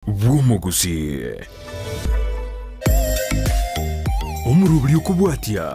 Bw'omogusii. Omoroberi okobwatia.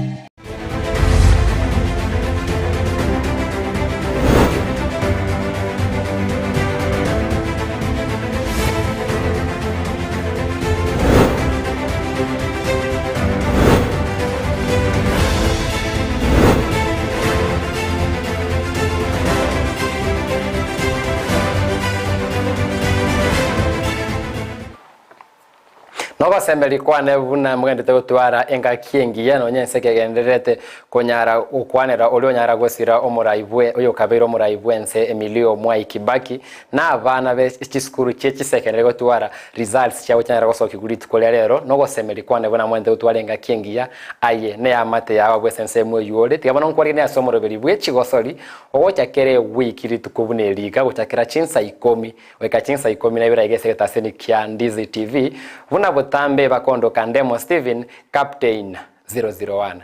Nogosemeria kwane buna mogenderete gotwara engaki engiya nonya ense kegendererete konyara gokwanera oria onyara gosira omorai bwe oyokabeire omorai bwense Emilio Mwai Kibaki na abana be chisukuru chie chisekendari gotwara results chiabo chianyara gosokigwa rituko ria rero nogosemeria kwane buna mogenderete gotwara engaki engiya aye neamate yao abwo ase ensemo eywo ore tiga bono nkwariganie ase omoroberi bwe chigosori Ogocha kera ewiki rituko buna eri iga gochakera chinsa ikomi goika chinsa ikomi na ibere aiga ase egetaseni kia Ndizi TV, buna botambe bakondoka Ndemo Stephen, Captain 001.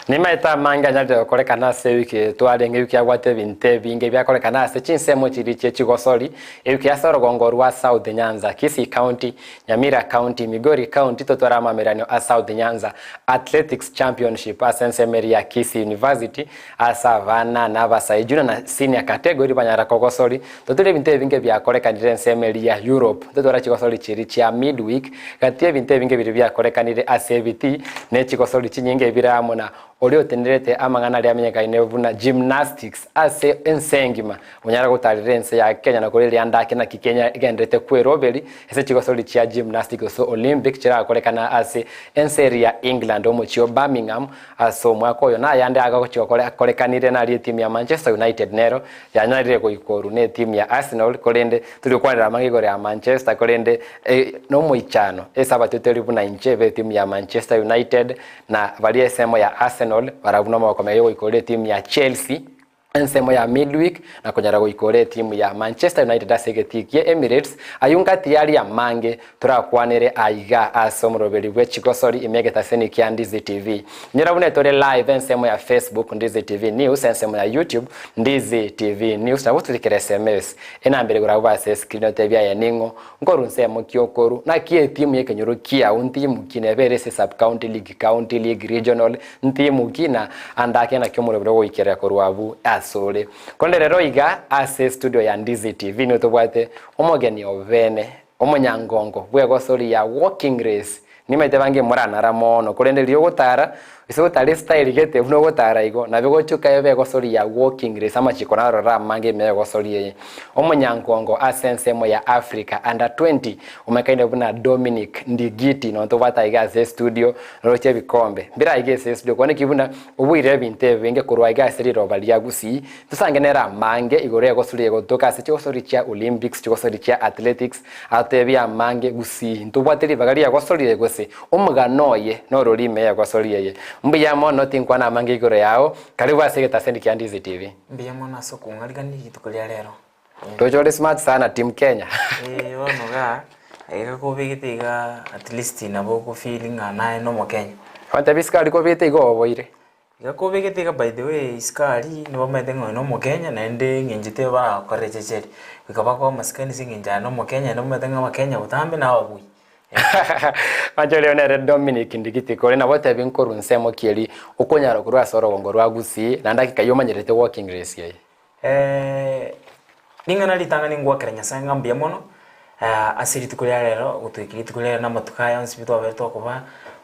Nimaete amange anyarire gokorekana ase ewiki eye twarenge, ewiki yabwate ebinto ebinge biakorekana ase chinsemo chiria chie chigosori, ewiki ase orogongo rwa South Nyanza, Kisii County, Nyamira County, Migori County totware amameranio a South Nyanza Athletics Championship ase ensemo eria ya Kisii University ase abana na abasae junior na senior category banyara kogosori. Totware ebinto ebinge biakorekanire ensemo eria ya Europe. Totware chigosori chiria chia midweek gati ebinto ebinge biria biakorekanire ase ebitii ne chigosori chinyinge ebire amo na oria otenerete amang'ana aria amenyekaine buna gymnastics ase ense engima Onyare gotarera ense ya Kenya na koria riandake naki Kenya egenderete kweroberi ase chigosori chia gymnastics gose Olympic chirakorekana ase ense eria ya England omochie o Birmingham ase omwaka oyo nayande agochia akorekanire naria etimu ya Manchester United nero yanyarire goikorwa ne etimu ya Arsenal korende tori gokwanera amang'ana igoro ya Manchester korende nomoichano esabato teri buna inche be etimu ya Manchester United na baria esemo ya Arsenal barabwo nomogoko mega yogoikorera etimu ya Chelsea Ensemo ya midweek na konyara goika ore etimu ya Manchester United ase egetii gie Emirates, ayio ngati yaria amange torakwanere aiga ase omoroberi bwe chigosori ime egetaseni kia Ndizi TV. Inyora buna etore live ensemo ya Facebook Ndizi TV News, ensemo ya YouTube Ndizi TV News nabo otorikere SMS enamba ere igoro abwo ase escreen otebie aye ning'o nkoru nsemo ki okoru naki etimu yekenyoro kiao ntimu ki nebe ere ase sub county league, county league, regional Ntimu ki na ande ake naki omoroberi ogoikerera korwa abwo asore. Korende rero iga ase estudio ya Ndizi TV nigo tobwate omogeni obene, omonyangongo bw'egosori ya walking race. Nimaete bange moranara mono korende riria ogotara, ase ogotara estyle gete buna ogotara igo, nabo egochuka ebe egosori ya walking race amachiko narorore amange ime y'egosori eye. Omonyangongo ase ensemo ya Africa under 20 omanyekaine buna Dominic Ndigiti nonye tobwate aiga ase estudio Roche ebikombe mbire aiga ase estudio kwane ki buna oboire ebinto ebinge korwa aiga ase riroba ria Gusii tosange nere amange igoro egosuri egotoka ase chigosori chia Olympics chigosori chia athletics atotebie amange Gusii ntobwate ribaga ria egosori eye gose omogano oye norori ime yegosori eye mbuya mono tinkwana amange igoro yao karibu ase egetasendi kia Ndizi TV. Mbuya mono ase okong'arigania rituko ria rero. Roche ore smart sana team Kenya. Eeh bono igaa, iga kobegete igaa at least nabo oko feel ng'a naye na omokenya. Goteba isiko kobegete igo oboire. Iga kobegete iga by the way isiko aria nibamaete ng'a oyo na omokenya naende eng'encho teiyo baragokorere checheri. Goika bakoe amasikani ase eng'encho aye na omokenya naende omanyete ng'a abakenya botambe na ababui. Inche oria nere Dominic Ndigiti kore nabo otebi nkorwa nsemo ki eri okonyara korwa ase orogongo rwa Gusii naende dakika eyio omanyerete walking race eye. Ring'ana ritang'ani ngwakera Nyasae ng'a mbuya mono, ase rituko ria rero, gotoikia rituko ria rero na amatuko aya onsi pi twabere twakoba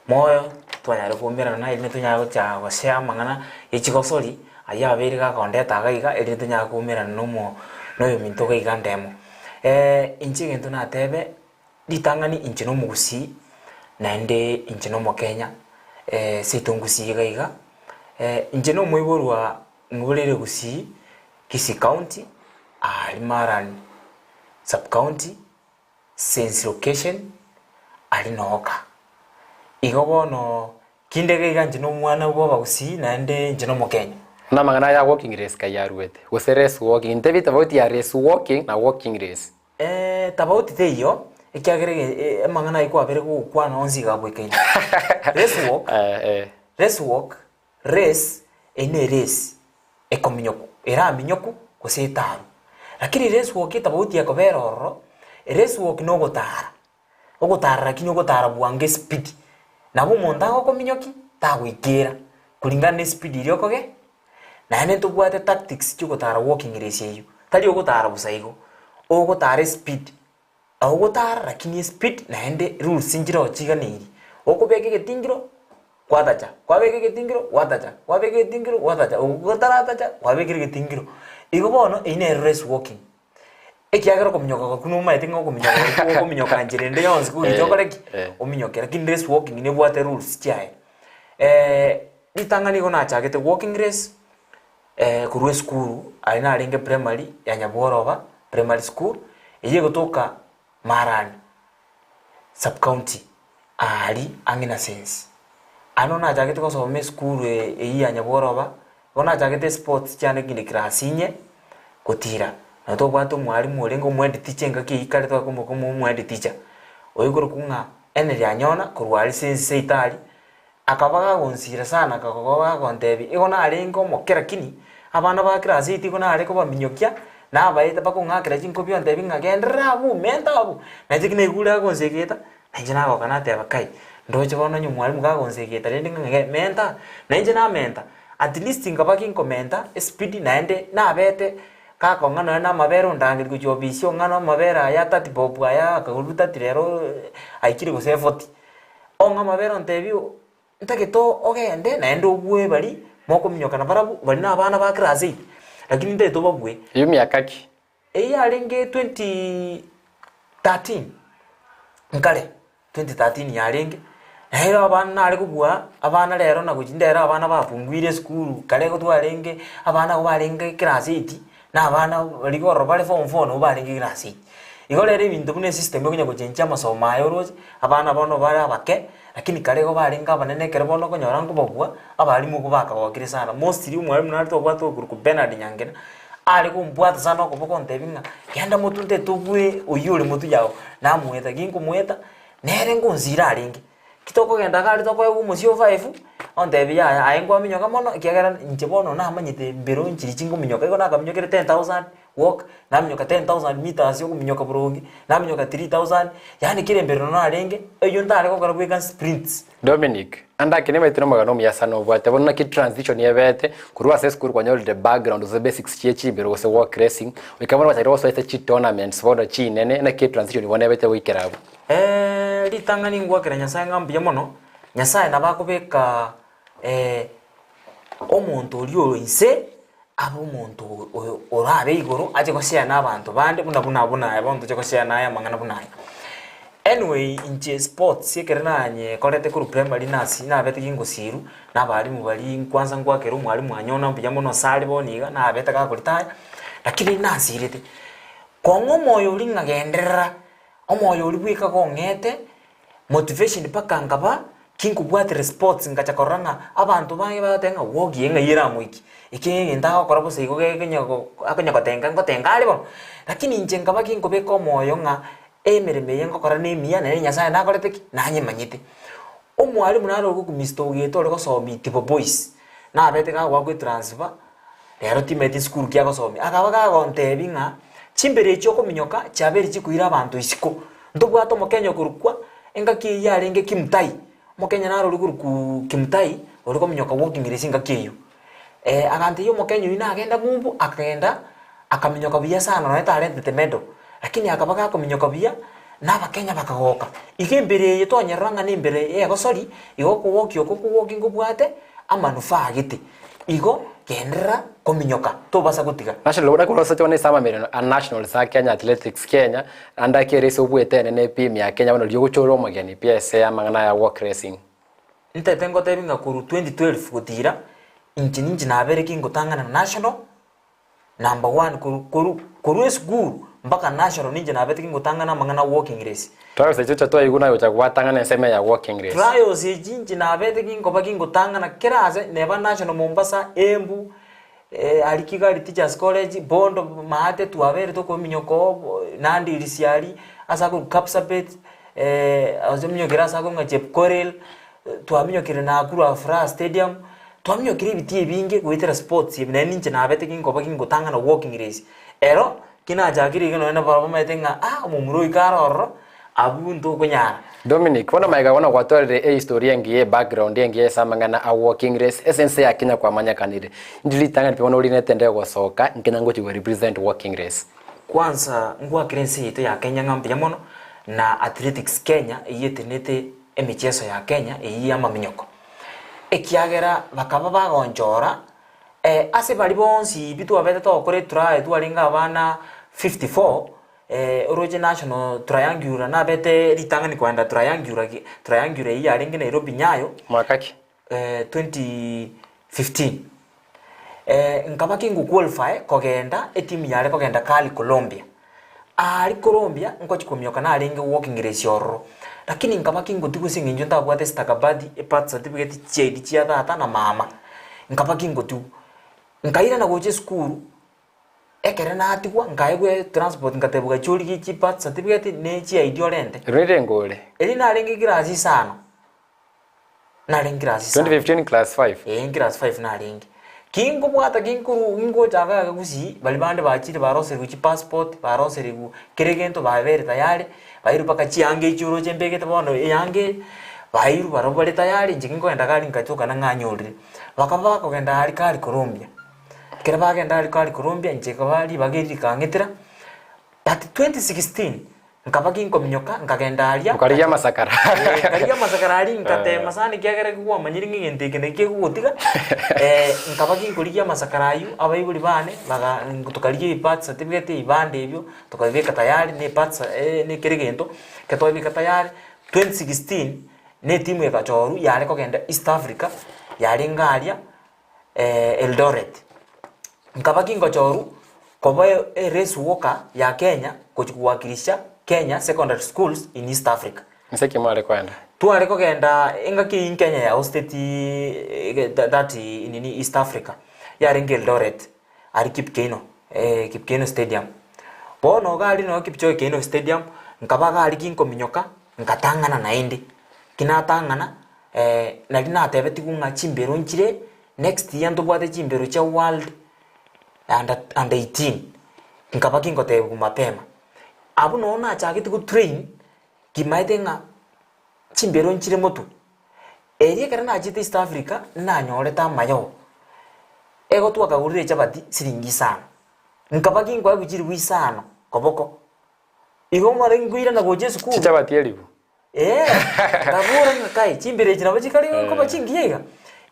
moyo, twanyare koumerana erinde tonyare gocha goshare amang'ana ya chigosori, ayio abeire gakondeta iga iga erinde tonyare koumerana na omo na oyominto iga iga ndemo. Inche egento natebe, ritang'ani inche na omogusii, naende inche na omokenya, seito ngusii iga iga, inche na omoiborwa Ng'oborere Gusii, Kisii County, aria Marani Sub County, Sensi Location, aria Nooka. Igo bono kinde iga inche nomwana bw'abagusii naende inche nomokenya. Buna amang'ana aya walking race kai aruete, gose race walking, intebie tofauti ya race walking na walking race. Tofauti teiyo, ekiagera amang'ana ayio kwabere gokwana onsi iga abwekaine. Race walk, race walk, race, eye ne race ekominyoku, eraminyoku gose etaru. Lakini race walk etofauti ekobera ororo, race walk nogotara. Ogotara lakini ogotara bwango espeed, nabo omonto agokominyokia tagoikera kulingana na espeed eria okoge, naende ntobwate tactics chiogotara walking race eywo, tari ogotara bosa igo, ogotara espeed, ogotara lakini espeed naende rules nchire chiganeiri, okobeka egetingiro gwatacha, kwabeka egetingiro gwatacha, kwabeka egetingiro gwatacha, ogotaratacha kwabekire egetingiro. Igo bono eywo nere race walking. Ekiagera okominyoka gokwo nomaete ng'a okominyoka gokwo gokominyoka nchera ende yonsi kogicha okore ki? Ominyoke. Lakini race walking nebwate rules chiaye. Ritang'ani igo nachagete walking race, korwa esukuru aria narenge primary ya Nyabworoba primary school, eywo egotoka Marani sub county aaria ang'e na Sensi. Ano nachagete gosoma esukuru eyio ya Nyabworoba, igo nachagete esports chiane kinde class inye, gotira. Nabo tobwate omwalimu orenge omohead teacher engaki eyio kare twakomoka omohead teacher, oyio okorokwa ng'a Henry Anyona korwa aria Sensi seito aria, Akaba gagonsira sana akagoba gagontebia, Igo narenge omoke lakini abana ba class eight igo nare kobaminyokia, nabaete bakong'akera chinkobi ontebie ng'a genderera abwo menta abwo. Na inche ki naigure agonsegeta, na inche nagoka nateba kai, ndoche bono onye omwalimu gagonsegeta rende ng'a ng'e menta, na inche namenta, at least nkaba ginkomenta espeed naende nabete gakong'a nonye na amabere ondangeria gochia ofisi ong'a amabere aya thirty bob aya akagorwa thirty rero aikire gose forty. Ong'e amabere ontebie ntagete ogende naende obue baria mokominyoka nabarabwo baria na abana ba class eight lakini ntagete obabue. Eyio miaka ki? Eyio yarenge 2013 nkare, 2013 yarenge, naende abana nare kobua abana rero na gochia ndero abana bafunguire esukuru kare igo twarenge abana abwo barenge class eight. Na abana baria korora bare form four nabo barenge class eight. Igo rero ebinto buna esystem ekonya gochenchia amasomo aya oroche, abana bono bare abake, lakini kare igo barenge abanene ekero bono okonyora nkobabua, abalimu okwo bakagokire sana. Mostly omwalimu nare twabwate okorokwa Bernard Nyangena, are kombwata sana okoboko ontebia ng'a genda motwe ntete obue oywo ore motwe yago, namoeta, ginkomoeta, nere ngonsira arenge. Ki tokogenda iga aria tokoegwa omosie o five, ontebia yaya aye nkwaminyoka mono ekiagera inche bono namanyete mbero nchiri chinkominyoka igo nakaminyokire 10,000 walk, naminyoka 10,000 meters okominyoka boronge, naminyoka 3000, yaani kera embero narenge, eywo ntare gokora bweka sprints. Dominic, ande ake nimaete nomogano omuya sana obwate bono naki transition ebete korwa ase esukuru kwanyorire background gose basics chie chimbero gose walk racing goika bono gwachakire gosoa ase chitournaments bono chinene naki etransition bono ebete goikera abwo. Ritang'ani ngwakera Nyasae ng'a mbuya mono, Nyasae nabo akobeka omonto oria ore inse, abe omonto oyo orabe igoro ache goshare na abanto bande buna buna buna aye bono toche goshare naye amang'ana buna aya. Anyway, inche sports ekero nanyekorete korwa primary nasi nabete gingosirwa, na abalimu baria kwanza ngwakera omwalimu anyona mbuya mono ase are bono iga, nabete gakoritaya, lakini nasirete. Kong'a omoyo oria ng'a genderera. Omoyo oria bweka gong'ete motivation mpaka nkaba kinkobwatera sports ngacha korora ng'a abanto bange bagoteba ng'a wogie ng'ai eramoikie, eke egento agokora bosa igo gekonya go akonya gotenga ngotenga are bono. Lakini inche nkaba ginkobeka omoyo ng'a emeremo eye ngokora na emiya naende Nyasaye nakorete ki? Nanyemanyete. Omwalimu nare ogoku Mister Ogeto ore gosomia Itibo Boys, nabete gagoakwa etransfer. Rero timanyeti esukuru ki agosomia. Akaba gagontebia ng'a chimbero echi okominyoka chiabeire chikoira abanto isiko. Ntobwate omokenya okorokwa engaki eyio yarenge Kimutai, omokenya naro oria okorokwa Kimutai ore kominyoka walking race engaki eyio. Agantebia omokenya oyio nagenda ng'umbu akagenda akaminyoka buya sana nonye tarentete medal, lakini akaba gakominyoka buya na abakenya bakagoka. Igo embere eye twanyerora ng'a na embere ya egosori, igo okowokia oko kowoki nkobwate amanufaa gete. Igo genderera kominyoka, tobasa gotiga. National buna korwa ase chone ase amamerero a Nationals a Kenya Athletics Kenya naende ake eresi obuete enene epimi ya Kenya bono riria ogochora omogeni pi ase amang'ana aya walk racing. Ntete ngotebi ng'a korwa 2012 gotira, inche ninche nabere kingotang'ana national number one korwa korwa korwa esukuru. mpaka national ninche nabete kingotang'ana amang'ana a walking race. Trials echio chiria twaigwa naye gocha gwatang'ana ensemo ya walking race. Trials echi inche nabete ginkoba gingotang'ana kera ase neba national Mombasa, Embu, aria Kigali Teachers College, Bondo maate twabere tokominyoka oo Nandi Hills aria ase akorokwa Kapsabet, ase ominyokere ase akorokwa ng'a Chepkorir, twaminyokire Nakuru Afraha Stadium, twaminyokire ebitii ebinge goetera sports ebi naende inche nabete ginkoba gingotang'ana walking race. Ero, ki nachakire iga nonye nabarabwo bamaete ng'a ah omomura oyo kare ororo, abwo ntokonyara. Dominic, bono magega bono gwatwarire ehistory engiya ebackground engiya ase amang'ana a walking race ase ense ya Kenya kwamanyekanire. Indi ritang'ani pi bono orinete nde gosoka nkenya ngochi go represent walking race? Kwanza ngwakere ense yaito ya Kenya ng'a mbuya mono, na Athletics Kenya eyio etenete emicheso ya Kenya eyio ya amaminyoko. Ekiagera bakaba bagonchora ase baria bonsi pi twabete togokora etrial twarenge abana 54, oroche national triangular nabete ritang'ani kogenda triangular gi triangular eyio yarenge Nairobi Nyayo, Mwaka ki? 2015. Nkaba kingo qualify kogenda etimu yare kogenda Cali Colombia. Aria Colombia ngochia komioka narenge walking race ororo, lakini nkaba kingotigwa ase eng'encho ntabwate stakabadhi, ebirth certificate, chi ID chia tata na mama, nkaba kingotigwa. Nkairana gocha esukuru, ekere natigwa nkaegwa etransport nkatebiwa gachia origie chi birth certificate ne chi ID orente. Ero nere ore? Erio narenge class isano. Narenge class isano. 2015 class 5. Ee class 5 narenge. Kinkobwata kinkoru kingocha iga iga gusii, baria bande bachire baroserigwe chipassport, baroserigwe kera egento babere tayari, bairwe mpaka chianga echio oroche mbegete bono eyanga eye, bairwe barobwo bare tayari, inche kinkogenda gari nkatoka ng'a nyorire. Bakaba bakogenda aria kari Colombia, ekero bagenda aria kari Colombia, inche nkaba ribaga eri rikang'etera, but 2016. Nkaba ginkominyoka, nkagenda aria, Okarigia amasakara. Eh, nkarigia amasakara aria, ngatema sana ekiagera kwamanyire ng'a egento eke naki kegogotiga, nkaba ginkorigia amasakara aywo, abaibori bane, baga tokarigia ebirth certificate, ebibande ebio, tokabibeka tayari, na ebirth cer na kera egento, ekero twabibeka tayari, 2016, na etimu egachorwa yare kogenda East Africa, yarenge aria Eldoret. Nkaba gingochorwa koba erace walker ya Kenya gochia kowakilisha Kenya secondary schools in East Africa. Nse ki mware koenda? Tware kogenda engaki eyio Kenya ya hosted that nini East Africa yarenge Eldoret aria Kipkeino Kipkeino stadium. Bono iga aria noo Kipchoge Keino stadium nkaba iga aria ginkominyoka nkatang'ana naende, ki natang'ana Nari natebetigwe ng'a chimbero nchire next year ntobwate chimbero chia world under under 18 nkaba gingotebiwa mapema. Abwo noo nachagete go train kimaete ng'a chimbero nchire motwe. Erio ekero nachete East Africa nanyorete amayo, ego twakagorire echabati siringi isano, nkaba ginkoegwa chiribu isano koboko. Igo mara nkoirana gocha esukuru. Chichabati eribu. Ee, nkabora ng'a kai, chimbere echi nabo chikare koba chingiya iga.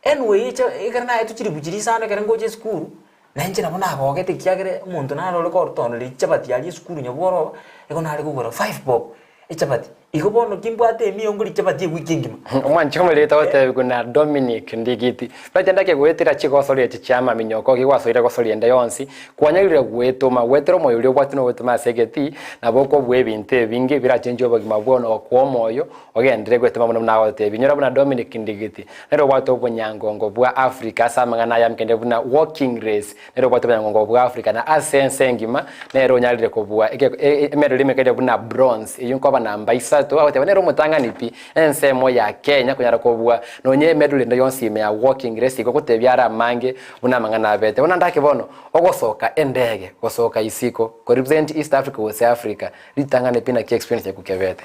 Anyway, echa ekero naetwe chilifu chiria isano ekero ngocha esukuru, na inche nabo nagogete ekiagera omonto nare ore kotoneria chichabati aria esukuru nyabworoba, igo nare kogora five bob, echabati. Igo bono kimbwate emia ngore echabati ewiki engima. Omwanchi omoriri togotebigwa na Dominic Ndigiti. Buna ndake goetera chigosori echi chi'amaminyoko, gwasoire gosoria ende yonsi, kwanyarire gwetoma, goetera omoyo oria obwate nogwetoma ase egetii, nabo okobua ebinto ebinge birachenchie obogima bwao na gokoa omoyo ogenderere gwetoma buna buna agotebia. Inyora buna Dominic Ndigiti nere obwate obonyangongo bwa Africa ase amang'ana aya kende buna walking race, nere obwate obonyangongo bwa Africa na ase ense engima nere onyarire kobua emedal emekaria buna bronze, eyio nkoba namba isato, agoteba nere omotang'ani pi Ensemo ya Kenya konyara kobua nonye emedal ende yonsi ime ya walking race igo gotebia are amange buna amang'ana abete. Bono ndake bono ogosoka endege gosoka isiko ko represent East Africa gose Africa ritang'ani pi naki experience yaku kebete?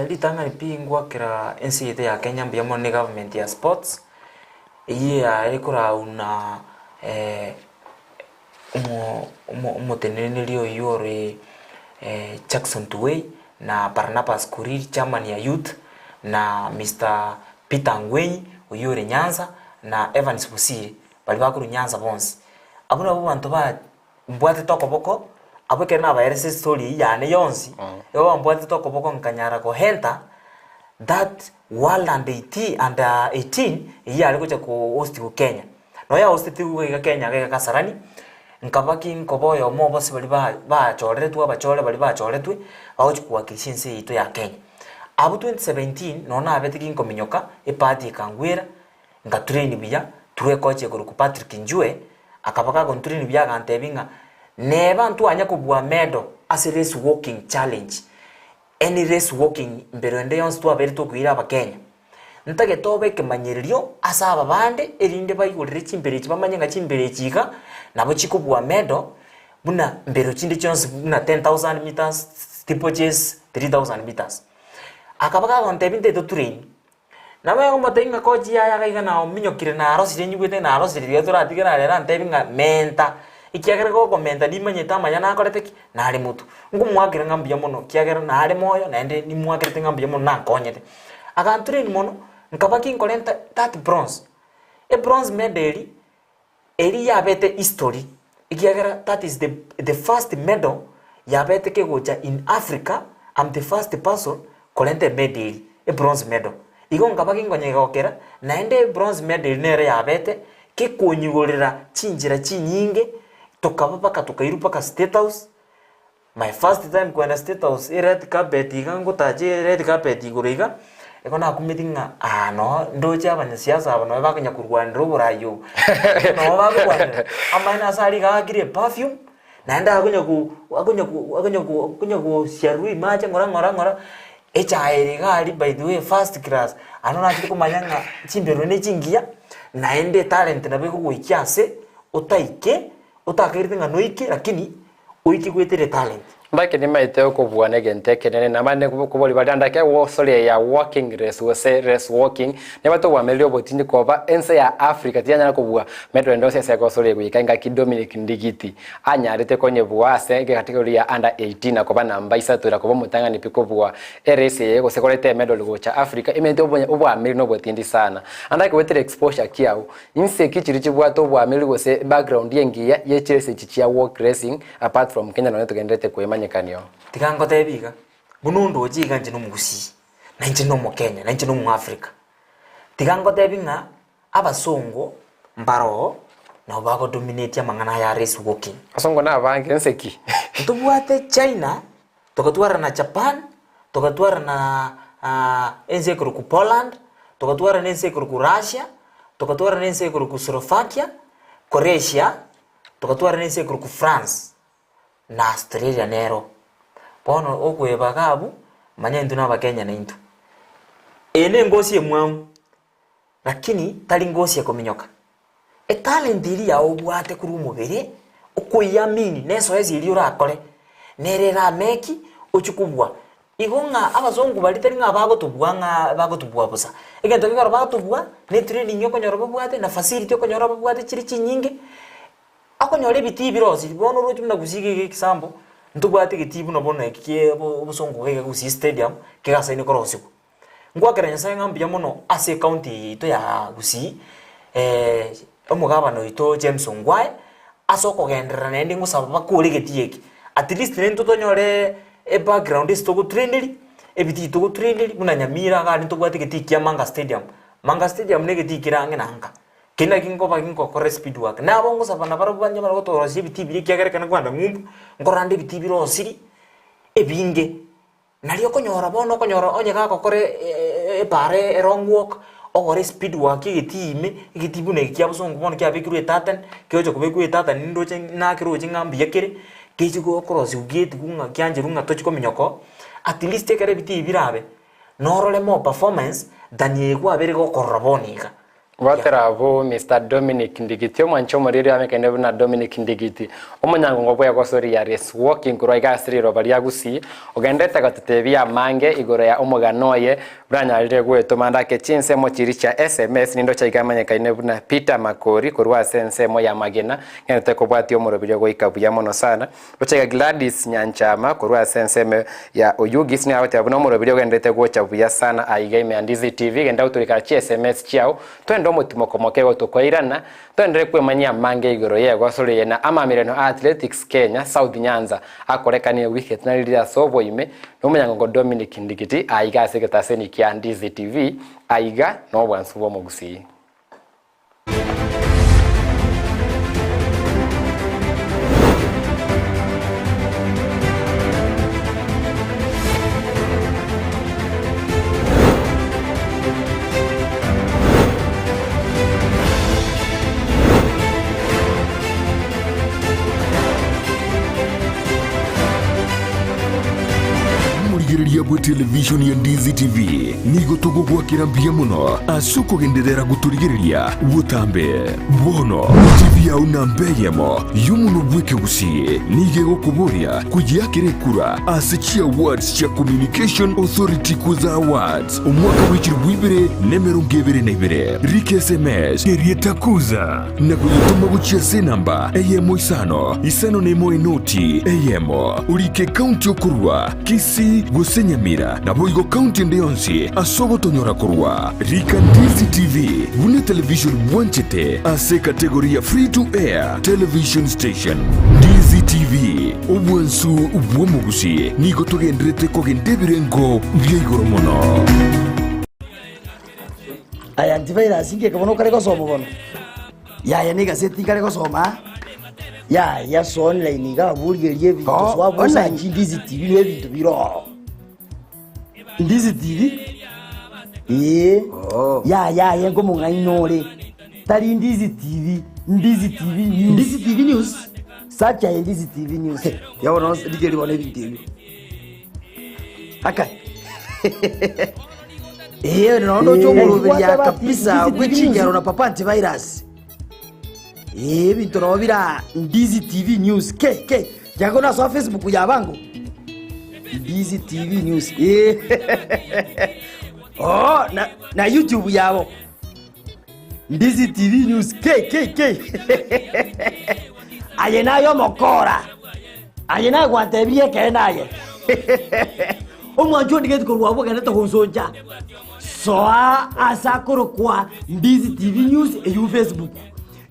Ritang'ani pi ngwakera ense yaito ya Kenya mbuya mono ne government ya sports, eyio yare korauna omo omo omoteneneri oyio ore Jackson Tuwei na Barnabas Korir chairman ya youth na Mister Peter Ngwenyi oyio ore Nyanza na Evans Bosire baria bakorwa Nyanza bonsi. Abwo nabwo abanto ba mbwatete okoboko abwo ekero nabaeresire estory eyio yane yonsi, igo bambwatete okoboko nkanyara go enter that world under 18 under 18 eyio yare gocha ko hostiwa Kenya. Nonya yahostetigwe iga Kenya iga Kasarani. Nkaba ki nkoba oyomo o bonsi baria ba bachoreretwe abachore baria bachoretwe, bagochia kowakilisha ense yaito ya Kenya. Abwo 2017, nonye nabete ginkominyoka, ebahati ekangwera, Nga train buya, through ekochi ekorokwa Patrick Njue, akaba gagontrain buya agantebia ng'a neba ntwanya kobua medal ase race walking challenge, any race walking mbero ende yonsi twabeire tokoira abakenya, ntagete obe ekemanyererio ase aba bande erinde baigorere chimbero echi bamanye ng'a chimbero echi iga nabo chikobua medal buna mbero chinde chionsi buna 10,000 metres, steeplechase, 3000 metres. Akaba gagontebia ntagete otrain. Nabo egomotebia ng'a kochi yaya iga iga naominyokire narosire nyigwete narosire riria toratige narero antebi ng'a menta, ekiagera gokomenta nimanyete amaya nakorete ki? Nare motwe. Nkomoakera ng'a mbuya mono ekiagera nare moyo naende nimoakerete ng'a mbuya mono nankonyete. Agantrain mono, nkaba kinkorenta that bronze, ebronze medal eria, Eria yabete history ekiagera that is the the first medal yabete kegocha in Africa am the first person korenta emedal eria, ebronze medal. Igo nkaba ginkonyegokera naende ebronze medal eria nere yabete kekonyigorera chinchera chinyinge tokaba mpaka tokairwa mpaka state house. My first time kogenda state house ered carpet iga ngotacha ered carpet igoro iga, igo nakumeti ng'a aa noo ndoche abanyasiasa aba nonye bakonya korwanera oborai obo, noo bakorwanera, amaene ase aria iga aakire eperfume, naende akonya ko akonya ko akonya ko akonya gosiarerwa imache ng'ora ng'ora ng'ora, echae ere iga aria by the way first class, aria nachire komanya ng'a chimbero ne chingiya, naende etalent nabo ekogoikia ase, otaike, otakairete ng'a noike lakini. Oike goetera etalent. Mbake nimaete okobua negento ekenene, na abande kobori baria ndake gosoria ya walking race gose race walking, nebate obwamereri obotindi koba ense ya Africa tiyanyara kobua medal ende yonsi ase egosoria goika engaki Dominic Ndigiti anyarete konyebua ase ecategory ya under 18 na koba namba isato na koba omotang'ani pi kobua erace eye gose koreta emedal gocha Africa emente obwamereri na obotindi sana. Andake goetera exposure kiao Inse ki chiria chibwate obwameri gose background engiya ye chiresi echi chia walk racing apart from Kenya nonye togendererete koemanyekanio? Tiga ngotebi iga, buna ondoche iga inche nomogusii, na inche nomokenya, na inche nomoafrika. Tiga ngotebi ng'a abasongo mbaroo nabo bagodominate amang'ana aya race walking. Abasongo nabange nse ki? Ntobwate China, Togatwara na Japan, togatwara na ense ekorokwa Poland, togatwara na ense ekorokwa Russia, togatwara na ense ekorokwa Slovakia, Croatia, togatwara na ense ekorokwa France, na Australia nero. Bono okoeba iga abwo, manya intwe na abakenya naintwe. Eye na engosi emwamu, lakini tari ngosi ekominyoka. Etalent eria yao obwate korwa omobere, okoiamini na esoesi eria orakore, nere erameki ochie kobua. Igo ng'a abasongo baria tari ng'a bagotobua ng'a bagotobua bosa. Egento gekogera bagotobua, na etraining okonyora babwate, na facility okonyora babwate chire chinyinge, okonyora ebitii birosiri, bono oroche buna gusii iga iga example, ntobwate egetii buna bono eki kia obosongo iga iga gusii stadium, kegasaine korosiwa. Ngoakera Nyasae ng'a mbuya mono ase ecounty eye yaito ya Gusii, omogabana oito James Ongwae, ase okogenderera naende ngosaba bakore egetii eke. At least naintwe tonyore ebackground ase togotraineria, ebitii togotraineria buna Nyamira iga aria ntobwate egetii kia Manga Stadium. Manga Stadium na egetii kere ang'e na nka, keri naki nkoba gingokora espeed work. Nabo ngosaba nabarabwo banyare gotorosia ebitii biria ekiagera ekero nkogenda ng'umbu, nkorora nde ebitii birosiri ebinge. Nario okonyora bono okonyora onye gagokora epaara erong walk, ogore espeed work egetii ime, egetii buna eke kia bosongo bono kiabekirwe etatani, kegocha kobekwa etatani ndoche nakeroche ng'a mbuya kere, kechi korosiwa getigwe ng'a kiancherwe ng'a tochi kominyoka oo, at least ekero ebitii ebi birabe, norore more performance than eye kwabeire gokorora bono iga. Gwatera abwo Mister Dominic Ndigiti, omwanchi omoriri amekende buna Dominic Ndigiti, omonyangongo bw'egosori ya Race Walking korwa iga ase riroba ria Gusii, ogenderete gototebia amange igoro ya omogano oye buranyarire gwetoma ndake chinsemo chiria chia sms nindoche iga amanyekaine buna Peter Makori korwa ase ensemo ya Magena ng'enderete kobwatia omoroberio goika buya mono sana. Gochika Gladys Nyanchama korwa ase ensemo ya Oyugis nigo agoteba buna omoroberi ogenderete gocha buya sana aiga ime ya Ndizi TV genda goturika chi sms chiao twende omotimoko moke igo tokoirana toenderere kwemanyia amange igoro y'egosori eye na amamererano a Athletics Kenya South Nyanza akorekanire wiki etinarire ase oboime na omonyangongo Dominic Ndigiti aiga ase egetaseni kia Ndizi TV aiga nobwansu bw'omogusii. bwe television ya Ndizi TV, nigo togogwakera mbuya mono ase okogenderera gotorigereria botambe. Bono, TV yao namba eyemo y'omonwa bw'ekegusii nigo egokoboria koyeakera ekura ase chiawards chia Communication Authority Kuza Awards omwaka bwe chilifu ibere na emerongo ebere na ibere. Rika SMS erieta Kuza na koyetoma gochia ase enamba eyemo isano isano na emo enoti eyemo. Orike ekaunti okorua, Kisii gose Nyamira, naboigo kaunti ende yonsi ase ogotonyora korwa. Rika Ndizi TV buna etelevision bwanchete ase ekategori ya Free to Air Television Station. Ndizi TV, obwansu bw'omogusi, nigo togenderete kogenda ebirengo bia igoro mono. Aya antivirus ngeke bono okare gosoma bono? Yaya na egaseti nkare gosoma aa? Yaya ase online iga abwo origererie ebinto Oh, soa abwo online. osachi Ndizi TV na ebinto bire ororo. Ndizi TV? Ee. Oh. Yaya aye nkomong'aini ore. Tari Ndizi TV, Ndizi TV News. Ndizi TV News? Search aye Ndizi TV News. Ya bono rigereria bono ebinto ebio. Akai. Ee, nono ndoche omoroberia kabisa bwe chingero na papa antivirus. Ee, ebinto nabo bira Ndizi TV News. Ke, ke, jago nasoa Facebook ya bango. Ndizi TV News. Ee. Oh, na, na YouTube yabo. Ndizi TV News. Ke, ke, ke. Aye naye omokora. Aye naye gwantebirie ekeene aye. Omwanchi ondigeti korwa abwo ogenderete gonsoncha. Soa ase akorokwa Ndizi TV News eywo Facebook.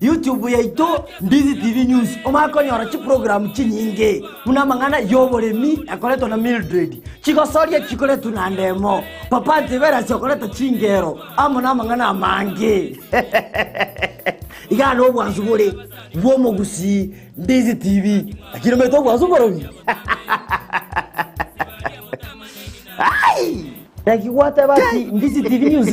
YouTube yaito Ndizi TV News omanye konyora chiprogram chinyinge buna amang'ana y'oboremi ekoretwa na Mildred, chigosoria chikoretwa na Ndemo, Papa Antivirus okoreta chingero amo namang'ana amange. Igaa nobwansu bore bw'omogusii Ndizi TV, lakini omanyete obwansu mborobi? Ai! Naki gwateba ati Ndizi TV News?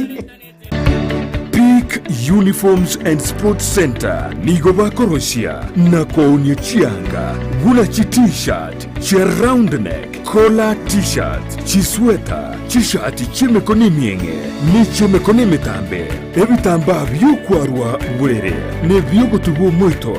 Peak Uniforms and Sports Centre nigo bakorosia na koonia chianga buna chi T-shirt, chia round neck, collar T-shirts, chisweta, chishati chi'emekono emieng'e ne chi'emekono emetambe, ebitambaa bi'okwarwa borere na ebi'ogotuba omoito,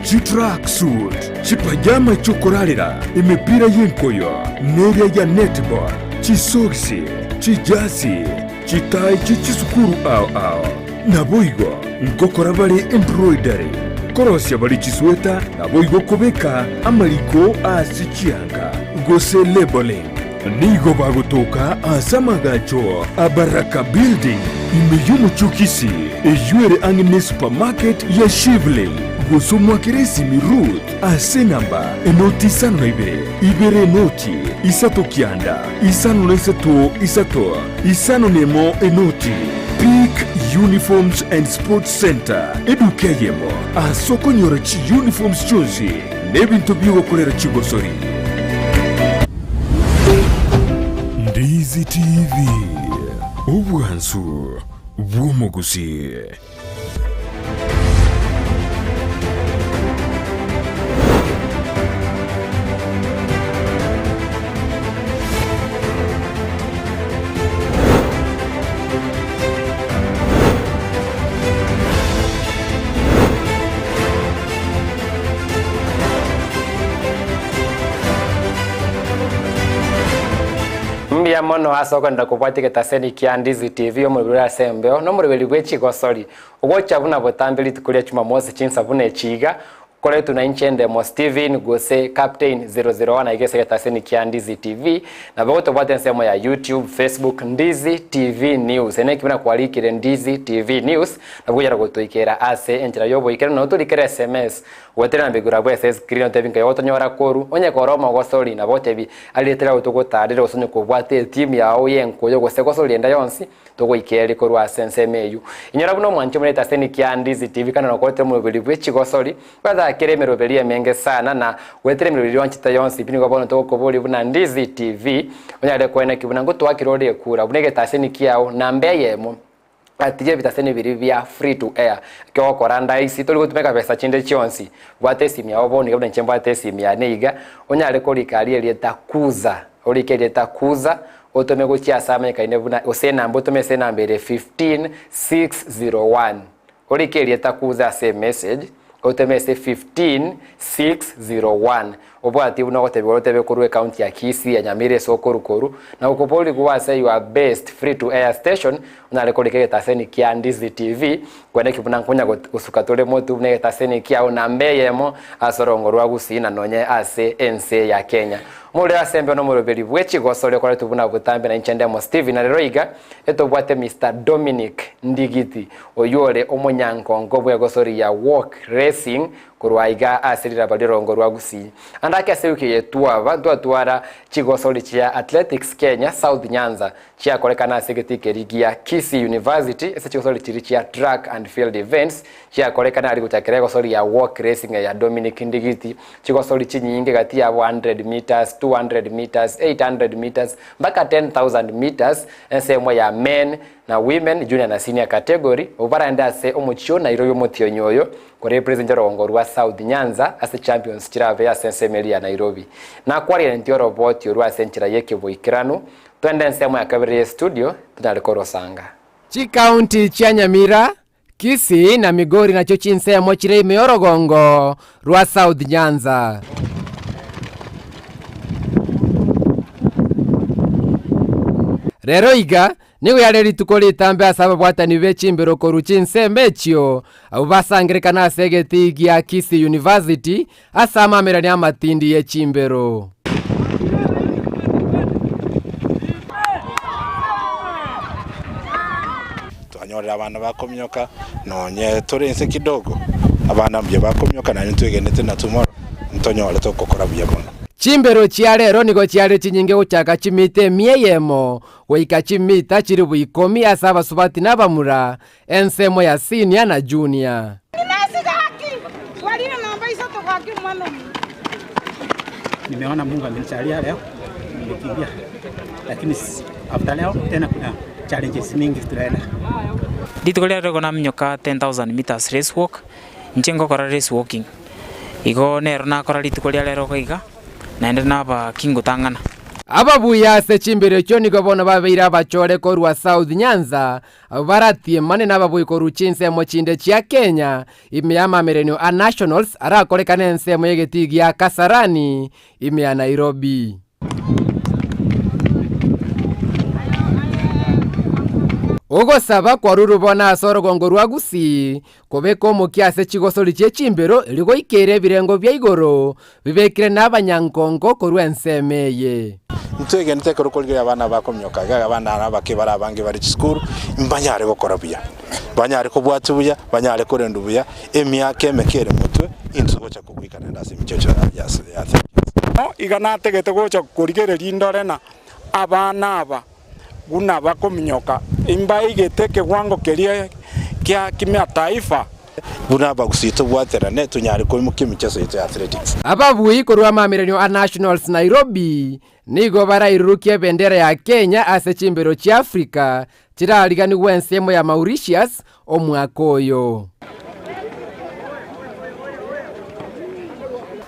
chitrack suit, chipajama chi'okorarera, emepira y'enkoyo neria ya netball, chisogisi, chijasi, Chitai chie chisukuru ao ao. Naboigo ngokora bare embroidery, korosia bare chisweta, naboigo kobeka amariko ase chianga, gose labeling. Nigo bagotoka ase amagacho a Baraka Building, ime y'omochie o Kisii, eyio ere ang'e ne supermarket ya Shivling, gose omwakere esimi Ruth ase enamba enoti isano na ibere, ibere enoti, isato kianda, isano na isato isato. Isano nemo enoti, Peak Uniforms and Sports Centre, eduka eyemo ase okonyora chiuniforms chionsi na ebinto bi'ogokorera chigosori. Ndizi TV, obwansu bw'omogusii. Mbuya mono ase okoenda kobwatia egetaseni kia Ndizi TV omorweri ase embeo na omorweri bwe chigosori. Ogocha buna botambe rituko ria Chumamosi chinsa buna echi iga, okoretwe na inche Ndemo Steven gose Captain 001 iga ase egetaseni kia Ndizi TV. Nabo gotobwate ensemo ya YouTube, Facebook, Ndizi TV News. Ene eki buna kwarikire Ndizi TV News, nabo okonyara gotoikera ase enchera y'oboikeranu nabo torikere SMS goetera namba igoro abwo ase escreen otebi nkai ogotonyora korwa, onye kore omogosori nabo otebi ariete riago togotarere gose onye kobwate etimu yao y'enkoyo gose gosori ende yonsi, Togoikeria korwa ase ensemo eyio. Inyora buna omwanchi omorete ase Nikia Ndizi TV kando nokoretera omoroberi bwe chigosori, bwatakere emeroberi emenge sana na goetera emeroberi yonchete yonsi pi nigo bono togokoboria buna Ndizi TV onyare koeneki buna ngotwakire ore ekura buna egetaseni kiao namba eyemo atiga ebitaseni biria bia free to air ekio ogokora ndaisi tori gotumeka besa chinde chionsi bwata esimi yao bono iga buna inche mbwate esimi yane iga onyare korika aria erieta kuza orike erieta kuza. Otome gochia ase amanyekaine buna gose enamba otome ase enamba ere 15601. Orike erieta kuza ase emessage, otome ase 15601. Obwatie buna ogotebigwa orotebe korwa ecounty ya Kisii ya Nyamira ase okoru koru, na gokoborigwa ase your best free to air station, onyare korika egetaseni kia Ndizi TV, kweneki buna nkonya gosuka tore motu buna egetaseni kiao namba eyemo ase orongo rwa Gusii na nonye ase ense ya Kenya. More ase embeo nomoroberi bwe chigosori okoretwe buna botambe na inche Ndemo Steven, na rero iga etobwate Mister Dominic Ndigiti, oyio ore omonyankonko bw'egosori ya Walk Racing korwa aiga ase riraba ri'orongo rwa Gusii. Ande ake ase ewiki eye twaba ntwatwara chigosori chia Athletics Kenya South Nyanza chiakorekana ase egetii keria gia Kisii University ase chigosori chiria chia Track and Field Events chiakorekana aria gochakera egosori ya Walk Racing ya Dominic Ndigiti chigosori chinyinge gati yabo 100 metres, 200 metres, 800 metres mpaka 10,000 metres ensemo ya men na women junior na senior category obwo barende ase omochie o Nairobi omotienyi oyo korepresent orogongo rwa South Nyanza ase champions chirabe ase ensemo eria ya Nairobi. Nakwarire oroboti orwo ase enchera y'ekeboikeranu twende ensemo ya kabere ye studio tonyare korosanga. Chikaunti chia Nyamira, Kisii na Migori nachio chinsemo chire ime y'orogongo rwa South Nyanza. Rero iga, nigo yare rituko ritambe ase ababwatani be chimbero korwa chinsemo echio, abwo basangerekana ase egetii gia Kisii University ase amamerani amatindi ye chimbero. Twanyorire abana bakominyoka nonye tore inse kidogo, abana mbuya bakominyoka naende ntwegenete na tomorrow ntonyore togokora buya mono. Chimbero chia rero nigo chiare chinyinge gochaka chimita emia eyemo goika chimita chilifu ikomi ase abasubati na abamura, ensemo ya senior na junior. Nimeona Mungu amenijalia leo, nimekimbia, lakini after leo tena kuna challenges mingi tutaenda. Rituko riarero igo naminyoka 10,000 meters race walk, inche ngokora race walking. Igo nero nakora rituko ria rero iga iga, naende naba kingotang'ana. Ababuya ase chimbero echio nigo bono babeire abachore korwa South Nyanza, Abwo baratiemane nababui korwa chinsemo chinde chia Kenya, ime y'amamerenio a Nationals arakorekane ensemo y'egetii gia Kasarani, ime ya Nairobi. Ogosaba kwarurwe bono ase orogongo rwa Gusii kobeka omokia ase chigosori chie chimbero erio goikeera ebirengo bia igoro bibekire nabanyankongo korwa ensemo eye. Ntwegenete ekero okorigereria abana bakominyoka iga, abana aba abake bare abange bare chisukuru, mbanyare gokora buya, banyare kobwatia buya, banyare korendwa buya, emiaka emeke ere motwe, intwe togocha kogoika naende ase emichecho ya ya Iga nategete gocha korigereria indore na abana aba buna bakominyoka, imbaigete ekewango keria kia kimataifa. Buna abagusii tobwaterane tonyare koimokia emicheso yaito ya athletics. Ababui korwa amaamiranio a Nationals Nairobi nigo barairurukie ebendera ya Kenya ase chimbero chia Africa chirariganigwe ensemo ya Mauritius omwaka oyo.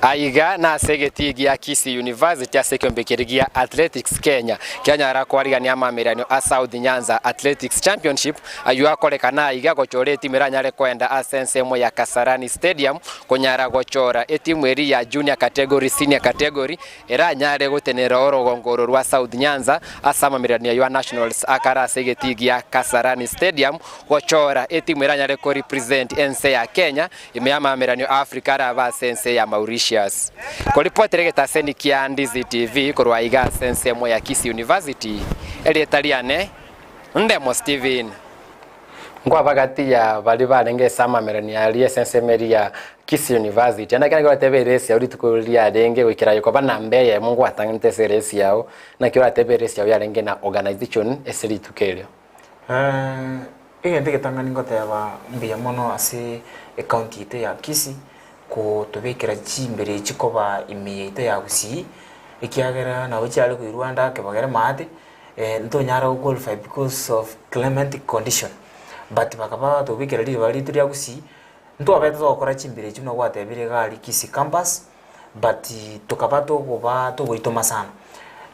Aiga nase egetii gia Kisii University ase ekeombe keria gia Athletics Kenya kianyara koarigania amaamiranio a South Nyanza Athletics Championship Ayio akorekana aiga gochora etimu eranyare koenda ase ensemo ya Kasarani Stadium konyara gochora etimu eria ya Junior Category, Senior Category eranyare gotenenera orogongo oro rwa South Nyanza ase amamererano ayio a Nationals akare ase egetii gia Kasarani Stadium gochora etimu eranyare ko represent ense ya Kenya ime y'amameranio a Africa arabe ase ense ya Mauritius. Koripotera egetaseni kia Ndizi TV korwa aiga ase ensemo ya Kisii University, erieta riane Ndemo Stephen. Nkwaba gati ya baria barenge ase amamerani aria ase ensemo eria ya Kisii University. Naki naki oratebe eresi yao rituko riarenge goikera aye koba namba eyemo ngwatang'anete ase eresi yao, naki oratebe eresi yao yarenge na organization ase rituko erio? Egento egetang'ani ngoteba mbuya mono ase ecounty yaito ya Kisii kotobekera chimbere echi koba ime yaito ya Gusii, ekiagera nabo chiare koirwa ande ake bagere maate. Ntonyara go qualify because of climatic condition but bakaba batobekera riroba riaito ria gusii, ntwabete togokora chimbera echio buna gwatebire iga aria Kisii campus, but tokaba tokoba togoitoma sana.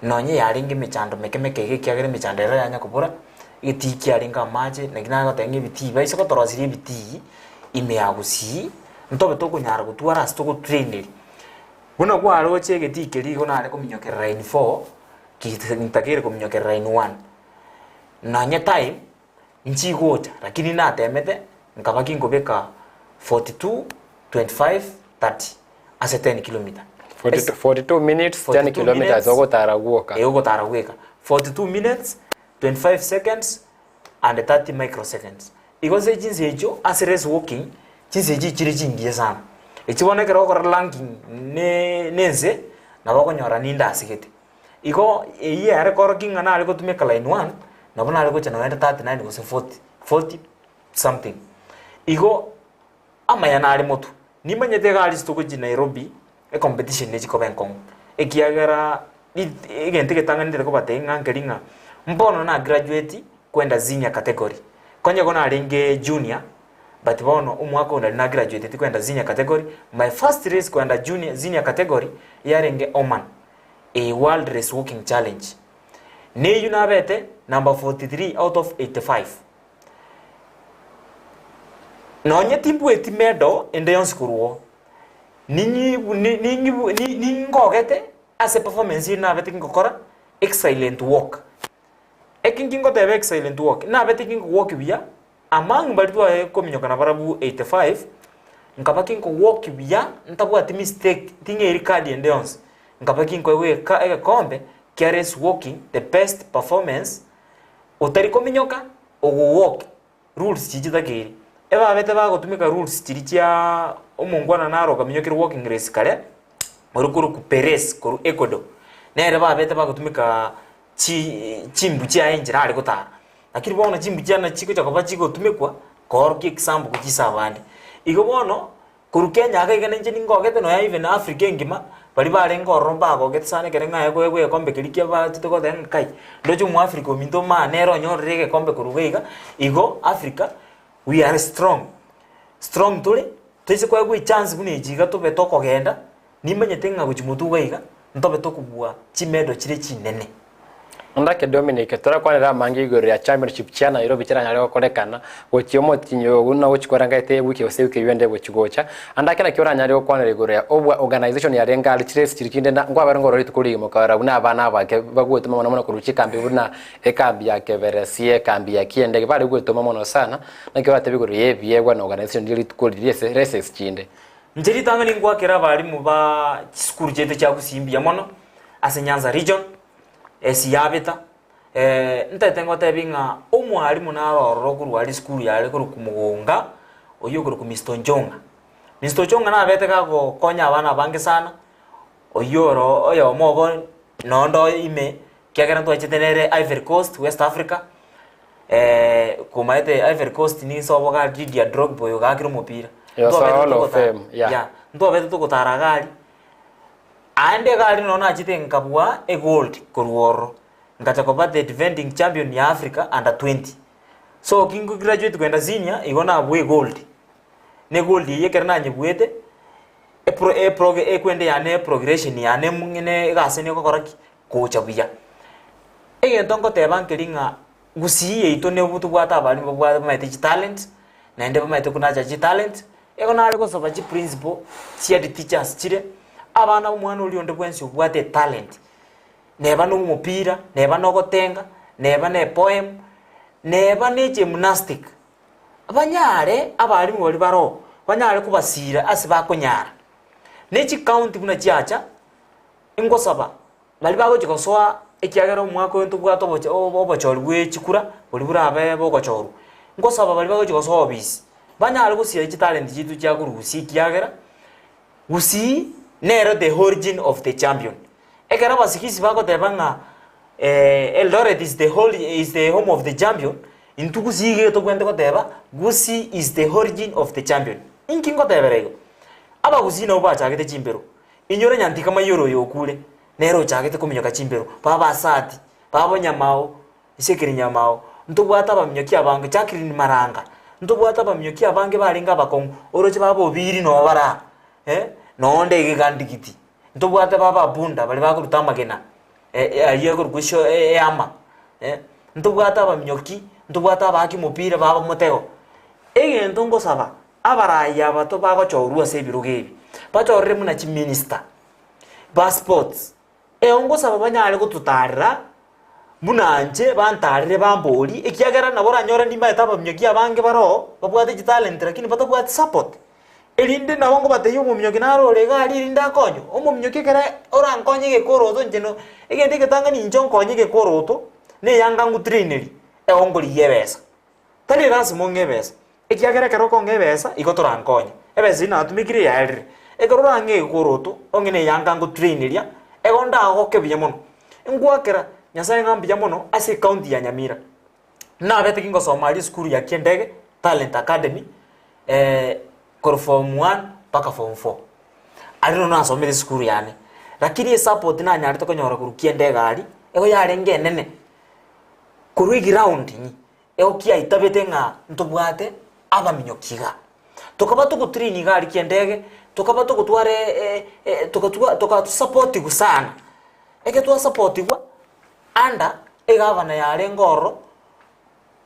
Nonye yarenge emechando meke meke iga ekiagera emechando ero yanya kobora, egetii kiarenge amache, naki nagoteba ng'a ebitii baise gotoroseria ebitii, ime ya gusii, ntobe tokonyara gotwara ase togotraineria. Buna kwaroche egetii keria igo nare kominyokerera line four, ki ntakeire kominyokerera line one. Nonye time, nchigocha lakini natemete, nkaba ginkobeka 42, 25, 30 ase 10 kilometer. 42 42 minutes 10 42 kilometers minutes, ogotara gwoka. Eh, ogotara gweka 42 minutes 25 seconds and 30 microseconds. Igo ase chinsa echio ase race walking, chinsa echio chire chingiya sana. Echi bono ekero ogokora ranking ne ne ense, nabo okonyora ninde asegete. Igo eyio yare korokia ng'a nare gotumeka line one, nabo nare gocha nonye 39 gose 40, 40 something. Igo amaya nare motwe, nimanyete iga aria togochia Nairobi, ecompetition nechi koba enkong'u, ekiagera rit egento egetang'anire kobatebia ng'a nkeri ng'a, mbono na graduate kwenda senior category, konya igo narenge junior, but bono omwaka oyo nari na graduateti kwenda senior category, my first race kwenda junior senior category, yarenge Oman, a world race walking challenge. Neywo nabete number 43 out of 85. Nonye timbueti medal ende yonsi korwa oo, ninyibu ni- ninyibu ni- ningogete ase performance eye nabete ngokora excellent work. Eki nkingoteba excellent work, nabete ginko walk buya, among baria twaye kominyoka nabarabwo 85, nkaba ginko walk buya, ntabwati mistake, ting'eiri card ende yonsi, nkaba ginkoegwa eka egekombe kia race walking the best performance, otari kominyoka, ogo walk rules chiria chitakeire. Ebabete bagotumeka rules chiria chiaaa omongwana naro okaminyokire walking race kare, ore korokwa Perez korwa Ecuador, nere babete bagotumeka chi chimbu chiaye enchera are gotara. Lakini bono chimbu chiane chigocha koba chigotumekwa, koorokia example gochia ase abande. Igo bono, korwa Kenya iga iga nainche ningogete nonya even Africa engima, baria barenge ororo mbagogete sana ekere ng'a aye koegwa egekombe keria kia bachete goteba ng'a kai, ndoche omoafrica ominto omanye nere onyorire egekombe korwa iga iga, igo Africa, we are strong. Strong tore, toise koegwa echance buna echi iga tobe tokogenda, Nimanyete ng'a gochia motwe iga iga ntobe tokobua chimedal chire chinene. Ndake Dominic, torakwanere amange igoro ya championship chia Nairobi chiranyare gokorekana gochia omotinyi oyo buna ogochia koranga ete ewiki gose ewiki eyio ende egochia gocha. Andake naki oranyare gokwanera igoro ya obwa organisation yarenge are chirace chiria chinde na nkwabere ngorora rituko rigima okarora buna abana abake bagwetoma mono mono korwa chikambi buna ekambi ya Keberesi, ekambi ya Kiendege bare gwetoma mono sana naki oratebe igoro ya ebiegwa na organisation rie rituko riria ase races chinde. Inche ritang'ani ngwakera abalimu ba chisukuru chiaito chia Gusii mbuya mono, ase Nyanza region, Esiyabita, ntagete ngotebi ng'a omwalimu naro ororo korwa aria esukuru yare korokwa Mugunga, oywo okorokwa Mister Onchong'a. Mister Onchong'a nabete gagokonya abana abange sana, oywo oro oyomo obo nonde oye ime, ekiagera ntwachete nere Ivory Coast, West Africa, komaete Ivory Coast ninse obo iga Didier Drogba oyo ogakire omopira. He was a Ntwabete Hall of togota- Fame, yeah. Yeah, ntwabete togotara iga aria, aende iga aria nonye nachete nkabua egold korwa ororo, nkacha koba the defending champion ya Africa under 20. So ki graduate kogenda senior, igo nabua egold, na egold eywo ekero nanyebuete, epro eproge ekwende yane eprogression yane mong'ine egasi negokora ki, gocha buya. Egento ngoteba nkeri ng'a gusii yaito nigo tobwate abalimu babwate bamaete chitalent, naende bamaete konacha chitalent, igo nare gosaba chiprinciple chia the teachers chire, abana omwana oria onde bwensi obwate etalent, neba na omopira, neba na ogotenga, neba na epoem, neba na egymnastic, banyare abalimu baria baroo, banyare kobasira ase bakonyara. Ne chicounty buna chiacha, ingosaba baria bagochia gosoa ekiagera omwaka oyo ntobwate oboch obochori bwe chikura, boria borabe bogochorwa. Ngosaba baria bagochia gosoa obisi, banyare gosiria chitalent chiaito chia korwa gusii ekiagera, gusii nero the origin of the champion. Ekero abasigisi bagoteba ng'a Eldoret is the hori is the home of the champion, intwe gusii iga tobwenerete goteba, gusii is the origin of the champion. Inki ngotebera igo? Abagusii nabo bachagete chimbero, Inyore nyantika maiyo oyo okure, nere ochagete kominyoka chimbero, baba Asati, baba Onyamao, Ezekiel Nyamao, ntobwate abaminyoki abange, Jacqueline Maranga, ntobwate abaminyoki abange barenge abakong'u, oroche baba Obiri noo bare aa, eh, nonde iga iga Ndigiti, ntobwate baba Abunda baria bakoruta amagena. Ayio ekorokwa esho eama, ntobwate abaminyoki, ntobwate abaaki omopira baba motego. Egento ngosaba, abarai aba tobagochorwa ase ebirogo ebi, bachorere buna chiminister, ba sports, eo ngosaba banyare gototarera buna inche bantarere bamborie, ekiagera nabo oranyore nimbaete abaminyoki abange baroo, babwate chitalent lakini batabwati support. Erinde nabo ngobatebia omominyoki naro ore iga aria erinde akonywe, omominyoki ekere orankonye egekoroto inche no egento egetang'ani inche onkonye egekoroto, na eyanga ngotraineria, ego nkorigia ebesa. Tari erasima ong'e ebesa, ekiagera ekero okong'a ebesa, igo torankonye, ebesa eyio natumekire yaerire. Ekero orang'e egekoroto, ong'e na eyanga ngotraineria, ego ndagoke buya mono. Ngwakera Nyasaye ng'a mbuya mono ase ecounty ya Nyamira. Nabete gingosoma aria esukuru ya Kiendege Talent Academy, korwa form one mpaka form four. Aria nabo nasomire esukuru yane, lakini esupport nanyarete konyora korwa Kiendege aria, ego yarenge enene, korwa eground inye, ego kiaitabete ng'a ntobwate abaminyoki iga. Tokaba togotrain iga aria Kiendege, tokaba togotwara togatwa togasupportigwa sana, ekero twasupportigwa, under egavana yarenge ororo,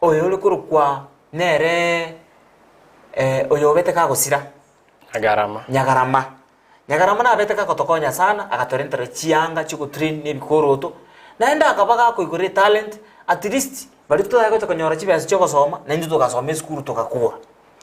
oyore korokwa nere oyobete kagosira Nyagarama. Nyagarama. Nyagarama nabete gagotokonya sana, agatorentera chianga chigotrain na ebikoroto, naende akaba gakoigora etalent, at least baria totari gocha konyora chibesa chiogosoma, naintwe togasoma esukuru togakora.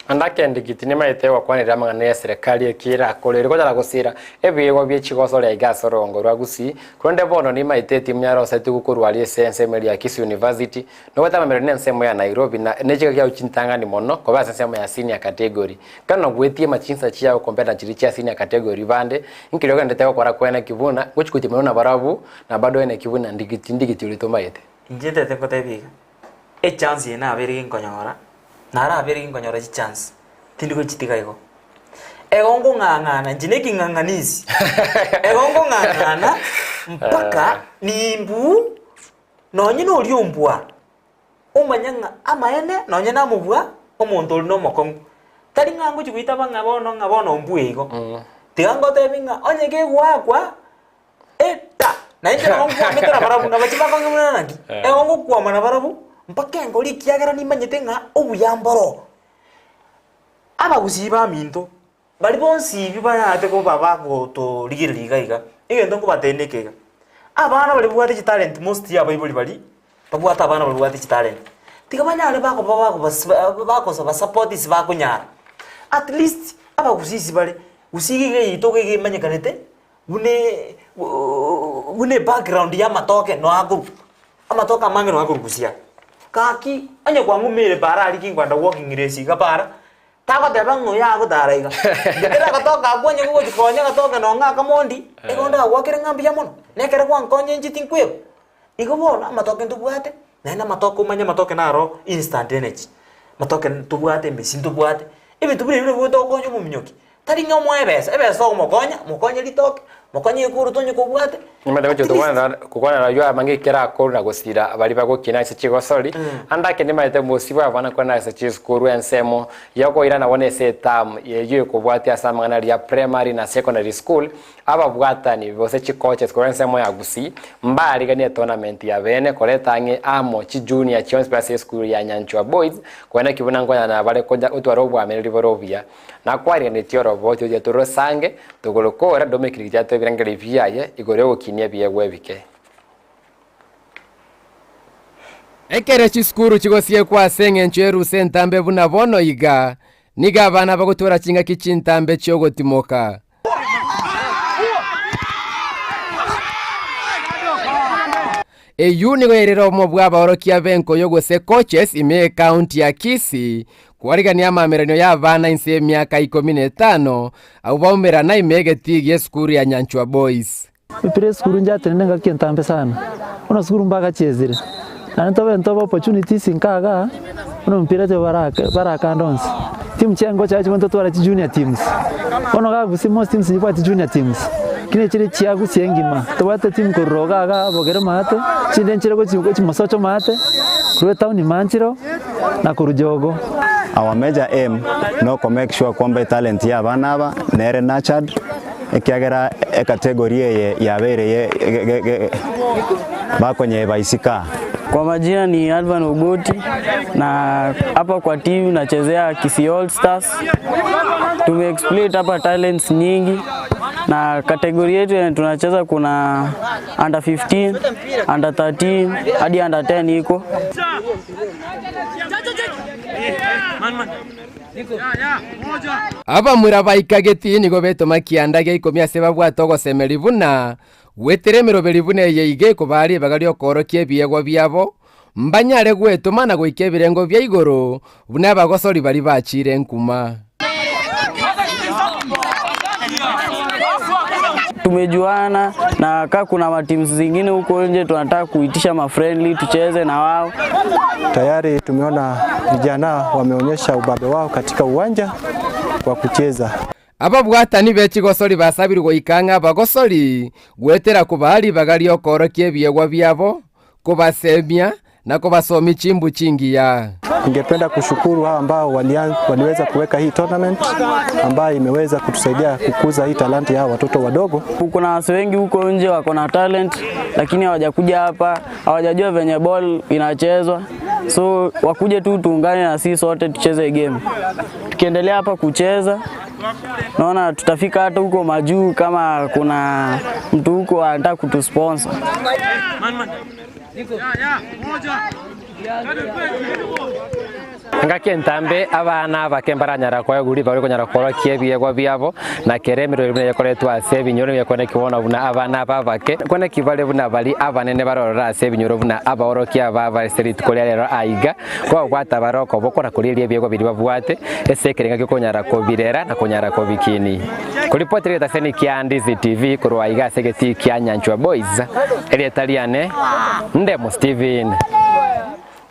Ande akendigiti nimaete gokwanera amang'ana ya eserekari eki erakore ere konyara gosira ebiegwa bie chigosoria iga ase orongo rwa Gusii, korende bono nimaete etimu yarosetigwe korwa aria ase ensemo eria ya Kisii University nobwate amamerero na ensemo ya Nairobi na nechiga kiao chintang'ani mono koba ase ensemo ya senior category. Kano gwetiema chinsa chiao compare na chiria chia senior category bande, nkeri ogenderete gokora kwene ki buna ngochi gotiema na barabwo na bado ene ki buna ndigiti ndigiti oria tomaete. Inche ntete ngotebie iga, echance eye nabeire ginkonyora, narabeire ginkonyora chichance, tindi gochitiga igo. Ego nkong'ang'ana, inche na eking'ang'anisi, ego nkong'ang'ana mpaka nimbuu, nonye na oria ombua, omanye ng'a amaene nonye namobua, omonto oria na omokong'u. Tari ng'a ngochi goitaba ng'a bono ng'a bono ombue igo. Tiga ngotebi ng'a onye kegoakwa, Eta! Na inche nabo nkwamete na barabwo, na bachia bakong'e buna naki? Ego ngokwama na barabwo, mpaka enkoro ekiagera nimanyete ng'a obuya mboro. Abagusii baminto, baria bonsi bi barate koba bagotorigereria iga iga, egento nkobatebia neke iga, abana baria babwate chitalent most ya abaibori baria, babwate abana baria babwate chitalent, tiga banyare bakoba bakobas bakoba support ase bakonyara. At least, abagusii ase bare, gusii iga iga yaito iga iga emanyekanete. Buna buna ebackground ya amatoke no akorwa, amatoke amange no akorwa gusii. Gaki onye kwang'umeire para aria kingwenda walking race iga para, tagoteba ng'a oyo agotara iga. Ekero agatoka akwo onye gogochi konya agatoke nonye akamondi, igo ndagwakere ng'a mbuya mono, na ekero gwankonya inche tinkweba. Igo bono amatoke ntobwate, naende amatoke omanye amatoke naro instant energy, amatoke ntobwate, emesi ntobwate, ebinto buna ebio nabio togokonya omominyoki. Tari ng'a omoe ebesa, ebesa ogomokonya, mokonye ritoke, mokonye egekoroto onye kobwate. Nimanyete At gochia least. tokwanera kokwanera aywo amange ekero akorwa na gosira baria bagokina ase chigosori, ande ake nimanyete mosibwe abana kwana ase chisukuru ensemo yokoirana bono ase eterm eywo ekobwatia ase amang'ana aria ya primary na secondary school, ababwatani gose chicoaches korwa ensemo ya Gusii mbariganie etournament ya bene koreta ang'e amo chijunior chionsi ase esukuru ya Nyanchwa Boys koenda ki buna nkonyana bare konya gotwara obwameneri bore obuya. Nakwarigenetie oroboti oria torosange, togorokora Dominic rigichato ebirengererio biaye igoro y'ogokinia ebiegwa ebike. Ekero chisukuru chigosiekwa ase engencho y'erusa entambe buna bono iga, nigo abana bagotwara chingaki chintambe chi'ogotimoka. Eyio nigo yairire obomo bw'abaorokia b'enkoyo gose coaches ime y'ecounty ya Kisii kwarigania amameranio y'abana inse y'emiaka ikomi na etano abwo baumerana ime y'egetii gi'esukuru ya Nyanchwa Boys. Epira esukuru njatenene engaki entambe sana, bono sukuru mbagachesire, naende tobe ntobe opportunities nka igaa, bono omopira tibo barake barakande onsi. Timu chia ngocha chibwe ntotware chi junior teams, bono iga gusii most teams nchibwati junior teams, lakini echire chia gusii engima, tobwate team korwa iga igaa bogere maate, chinde nchire gochi gochi mosocho maate, korwa etown manchiro, na korwa jogo. Our major aim no ko make sure kwamba etalent ya abana aba nere nurtured, ekiagera. Ecategory eye yabeire ye bakonyeba isiko aa. Kwa majina ni Alvan Ogoti na hapa kwa team nachezea Kisii All Stars. Tumeexploit hapa talents nyingi na kategori yetu yenye tunacheza kuna under 15, under 13 hadi under 10 iko. Abamura baika getii nigo betoma kianda gia ikomi ase babwate ogosemeria buna gwetera emeroberi buna eye iga ekobaa ribaga riokoorokia ebiegwa biabo, mbanyare gwetoma na goika ebirengo bia igoro buna abagosori baria bachiire nkuma. Tumejuana na kaa kuna mateams zingine huko nje tunataka kuitisha ma friendly tucheze na wao. Tayari tumeona vijana wameonyesha ubabe wao katika uwanja wa kucheza. Ababwatani be chigosori basabirwe goika ng'a abagosori goetera kobaa ribaga ri'okoorokia ebiegwa biabo, kobasemia, na kobasomia chimbu chingiya. Ningependa kushukuru hao ambao waliweza kuweka hii tournament ambayo imeweza kutusaidia kukuza hii talanta ya watoto wadogo. Kuna wase wengi huko nje wako na talent lakini hawajakuja hapa, hawajajua venye ball inachezwa. So wakuje tu tuungane na sisi sote tucheze game. Tukiendelea hapa kucheza naona tutafika hata huko majuu kama kuna mtu huko anataka kutusponsor. Engaki entambe abana abake mbaranyara koegwa ribaga rikonyara korokia ebiegwa biabo, na kera emerero buna yakoretwe ase ebinyoro nigo ekone bono buna abana aba abake, kone ki bare buna bari abanene barorora ase ebinyoro buna abaorokia aba aba ase rituko ria rero aiga, kogwata bare okoboko na korieria ebiegwa biria babwate ase ekerengo giokonyara kobirera na konyara kobikinia. Koripoti rigetaseni kia Ndizi TV korwa aiga ase egetii kia Nyanchwa Boys, erieta riane Ndemo Steven.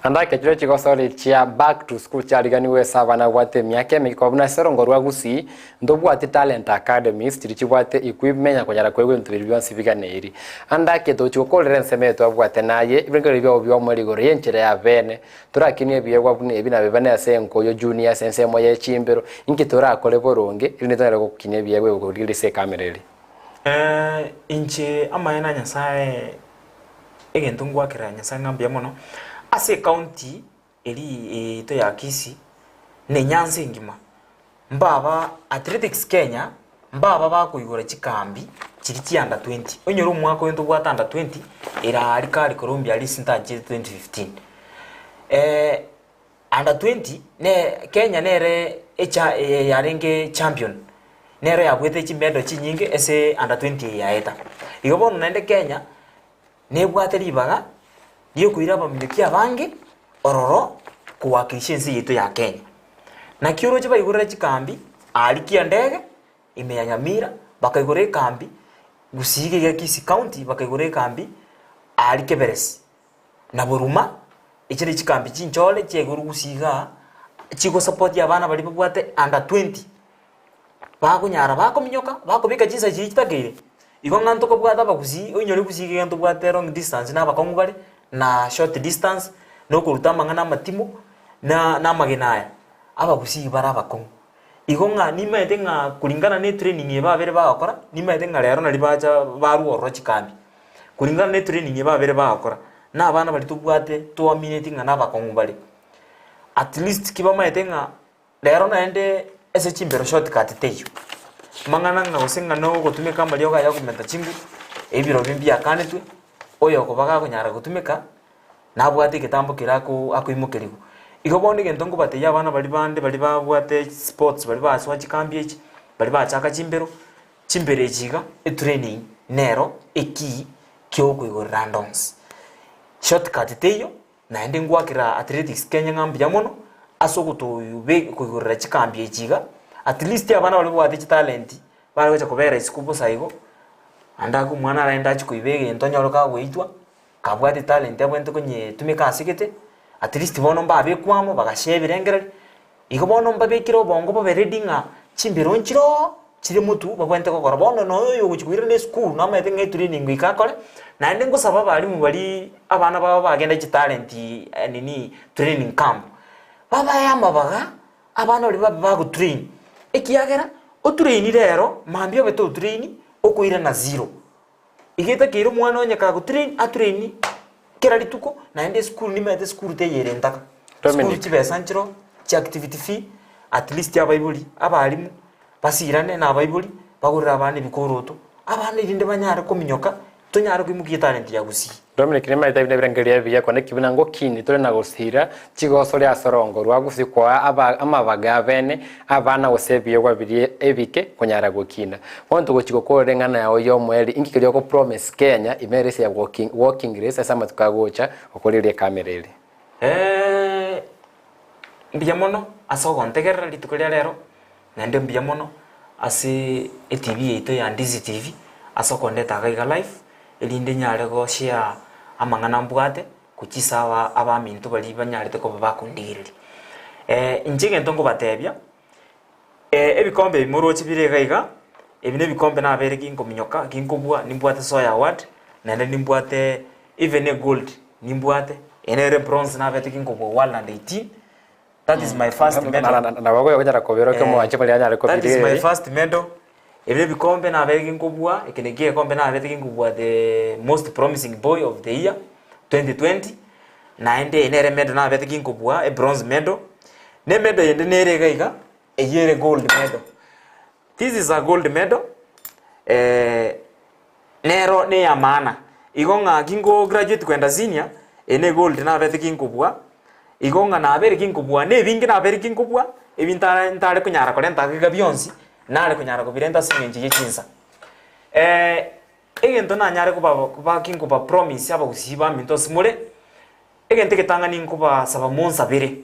Andake chiria chigosori chia back to school chiariganigwe ase abana babwate emiaka emeke korwa buna ase erongo rwa Gusii ntobwati talent academies chiria chibwate equipment ya konyara koegwa ebinto biria bionsi biganeiri. Andake tochi gokorera ensemo eye twabwate naye ebirengererio biabo biomore igoro y'enchera ya bene torakinie ebiegwa buna ebi na bibane ase enkoyo junior ase ensemo ye chimbero inki torakore boronge erinde tonyare gokinia ebiegwa ebi korigereria ase ekamera eria. Inche amaene a Nyasae egento ngwakera Nyasae ng'a mbuya mono, ase ecounty eria yaito ya Kisii, na enyansa engima, mbaba Athletics Kenya, mbaba bakoigora chikambi chiria chia under 20. Onyore omwaka oyo ntobwate under 20, ere aria kare Colombia aria ase ntanchete 2015. Under 20 ne Kenya nere echa yarenge champion, nero yabuete chimedal chinyinge ase under 20 eye yaeta. Igo bono naende Kenya, nebwate ribaga riokoira abaminyoki abange ororo kowakilisha ense yaito ya Kenya. Naki oroche baigorere chikambi aria Kiandege, ime ya Nyamira, bakaigora ekambi Gusii iga iga Kisii County, bakaigora ekambi aria Keberesi. Na boruma, echi ne chikambi chinchore chiaigorwe gusii igaa, chigosapoti abana baria babwate under 20, bakonyara bakominyoka, bakobeka chinsa chiria chitakeire. Igo ng'a ntokobwata abagusii, oinyore gusii iga ntobwate long distance na abakong'u bare, na short distance, na okoruta amang'ana amatimo, na na amagena aya, abagusii bare abakong'u. Igo ng'a nimaete ng'a kulingana na etraining eye babere bagokora, nimaete ng'a rero nari bacha barwa ororo chikambi. Kulingana ne training eye babere bagokora, na abana baria tobwate toamineti ng'a nabakong'u bare. At least ki bamaete ng'a rero naende ase chimbero shortcut teiyo. Amang'ana ng'a gose ng'a nogotumeka amariogo aya akomenta chinguru, ebirobio mbiakanetwe, oyokoba gakonyara gotumeka, nabwate egetambo keria ako akoimokerigwa. Igo bono egento nkobatebia abana baria bande baria babwate sports baria basoa chikambi echi, baria bachaka chimbero, Chimbero echi iga, etraining nero ekey kiokoigorera ande onsi. Shortcut teiyo, naende ngwakera Athletics Kenya ng'a mbuya mono, ase ogotobe koigorera chikambi echi iga, at least abana baria babwate chitalent, bare gocha kobera isiko bosa igo, naende ake omwana araende achie koiba egento onyore kagoitwa, kabwate etalent abwenerete konyetumeka ase gete, at least bono mbabekwa amo bagashare ebirengererio, Igo bono mbabekire obongo bobe ready ng'a chimbero nchiroo chire motwe babwenerete gokora. Bono nonya oyo ogochia koirana esukuru namanyete ng'a etraining goika akore, naende ngosaba abalimu baria abana babo bagenda chitalent nini training camp, babae amabaga abana baria babe bagotrain, ekiagera otraini rero mambia obe totraini. Okoirana zero. Iga etakeire omwana onye kagotrain, atrain kera rituko, naende esukuru nimaete esukuru teiyo ere ntaka. Esukuru Dominic. chibesa nchiroo, chi activity fee, at least abaibori, abalimu, basirane na abaibori, bagorere abana ebikoroto, abana erinde banyare kominyoka, tonyare koimokia etalent ya gusii. Dominic nimaete ebinto ebirengererio ebiya kone ki buna ngokini tore na gosira chigosori ase orongo rwa gusii koa aba amabaga abene abana gose ebiegwa biria ebike konyara gokina. Bono togochi gokorera eng'ana yao ya omoerio inki keria oko promise Kenya ime ere ya walking walking race ase amatuko agocha okoreria ekamera ere. Eeh mbuya mono ase ogontegerera rituko ria rero, naende mbuya mono ase etv yaito ya Ndizi TV ase okondeta iga iga live, erinde nyare go share amang'ana mbwate gochia ase aba abaminto baria banyarete koba bakondigereria. Inche egento nkobatebia, ebikombe ebi moroche bire iga iga, ebi na ebikombe nabere ginkominyoka ginkobua nimbwate soya award, naende nimbwate even egold nimbwate, eye nere bronze nabete ginkobua world under 18, that is my first medal. Nabo okonyara kobirokia omwanche baria anyare That is my kobireria. first medal, ebi ebikombe nabere ginkobua, eke nakio egekombe nabete ginkobua the most promising boy of the year 2020, naende eye nere medal nabete ginkobua ebronze medal, na emedal ende nere iga iga, eyio ere gold medal. This is a gold medal, nero ne ya maana, igo ng'a gingo graduate kogenda senior, eye ne gold nabete ginkobua, igo ng'a nabere ginkobua na ebinge nabere ginkobua, ebi ntare ntare konyara korenta iga bionsi, nare konyara kobirenta ase eng'encho ye chinsa. Egento nanyare koba koba ginkoba promise abagusii baminto ase more, egento egetang'ani nkobasaba monsabere,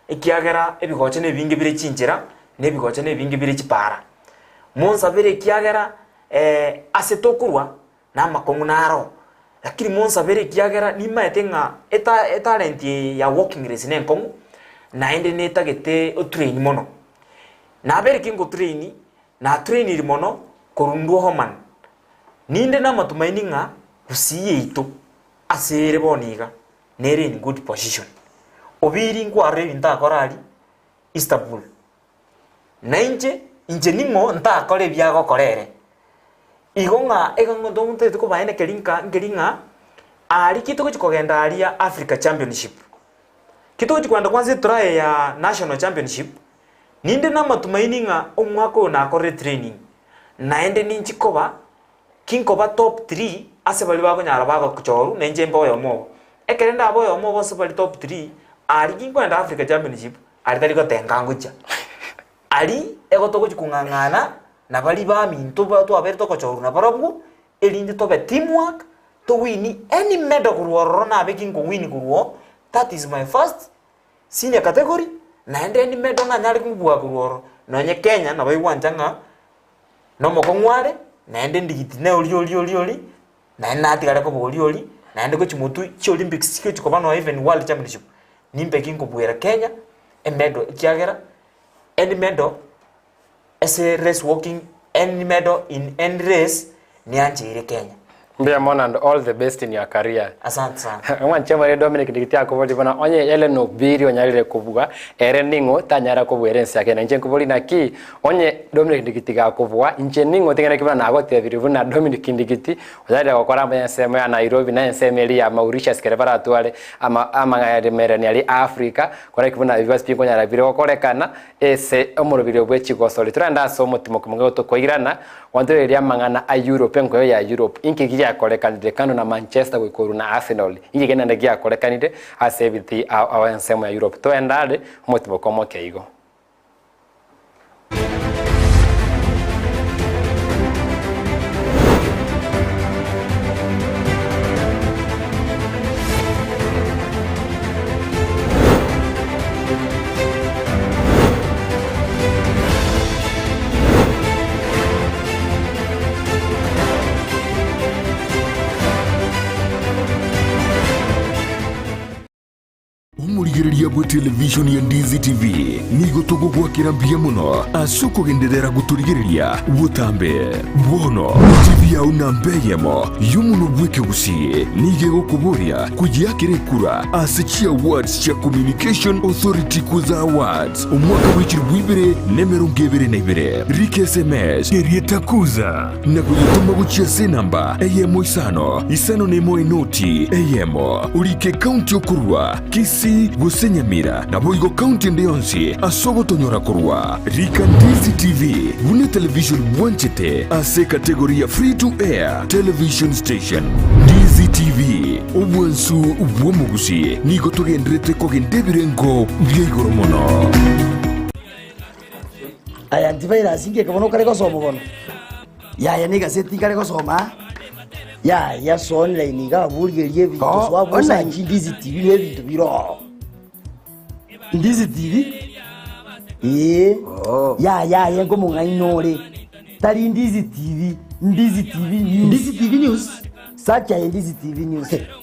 ekiagera ebigocha na ebinge bire chinchera, na ebigocha na ebinge bire chipara. Monsabere ekiagera ase tokorwa, na amakong'u naro, lakini monsabere ekiagera nimaete ng'a eta etalent eye ya walking race na enkong'u, naende netagete otrain mono. Nabere ki ngotrain, natrainiri mono korwa ndwo Homan. Ninde namatumaini ng'a gusii yaito ase ere bono iga, nere in good position. Obiri nkwarora ebinto akora aria Istanbul. Na inche, inche ning'o ntakore ebi agokora ere? Igo ng'a egento ntagete kobaenekeria nka nkeri ng'a aria ki togochi kogenda aria Africa championship, ki togochi kogenda kwanza etry ya national championship, ninde namatumaini ng'a omwaka oyo nakorire training, naende ninchi koba Kinkoba top three ase baria bakonyara bagochorwa na inche mbe oyomo obo. Ekere ndabe oyomo obo ase baria top three, aria ginkoenda Africa championship, aria tari gotenga ngochia. Aria ego togochia kong'ang'ana na baria baminto ba twabeire togochorwa nabarabwo, erinde tobe team work, towini any medal korwa ororo nabe ginkowini korwa oo, that is my first senior category, naende any medal nanyare kobua korwa ororo, nonye Kenya nabo egwancha ng'a Nomokong'u are, naende ndigiti ne oria oria oria oria, naende natigare koba oria oria, naende gochia motwe chi Olympics chigochi koba nonya even world championship, nimbe ginkobuera Kenya emedal ekiagera any medal ase race walking, any medal in any race niancheire Kenya. Mbuya mono and all the best in your career. Asante sana. Omwanche omoriri Dominic Ndigiti akoboria buna onye Hellen Obiri onyarire kobua ere ning'o tanyara kobua ere ense ya Kenya. Na inche nkoboria naki onye Dominic Ndigiti gakobua inche ning'o ting'ana ki buna nagotebirie buna Dominic Ndigiti onyarire gokora amaya ensemo ya Nairobi na ensemo eria ya Mauritius kere baratware ama amang'aremerani aria a Africa koraki buna ebibasi binkonyara bire gokorekana ase omorobiri bwe chigosori. Torende ase omotimoki moke gotokoirana Gwantoreria amang'ana a Europe, enkoyo ya Europe, inki giakorekanire kando na Manchester goika orwo na Arsenal, inki kende naende giakorekanire ase ebitii ao ao ensemo ya Europe. Toende are omotimoki omoke igo. Omorigereria. Obuya bwa television ya Ndizi TV nigo togogwakera mbuya mono ase okogenderera gotorigereria botambe. Bono TV yao namba eyemo y'omonwa bw'ekegusii nigo egokoboria koyeakera ekura ase chiawards chia Communication Authority Kuza Awards omwaka bw'echilifu ibere na emerongo ebere na ibere. Rika sms erieta Kuza na koyetoma gochia ase enamba eyemo isano isano na emo enoti eyemo orike ekaunti okorua Kisii gose Nyamira naboigo kaunti ende yonsi ase ogotonyora korwa Rika Ndizi TV buna etelevision bwanchete ase ekategori ya Free to Air Television Station. Ndizi TV, obwansu bw'omogusi, nigo togenderete kogenda ebirengo bia igoro mono. Aya antivirus inki bono okare gosoma bono? Yaya na egaseti nkare gosoma aa. Yaya ase online iga abwo origererie ebinto Oh, soa abwo online. osachi Ndizi TV na ebinto bire oo. Ndizi TV? Ee, yaya aye nkomong'aini ore. Tari Ndizi TV, Ndizi TV News. Ndizi TV News? Search aye Ndizi TV News.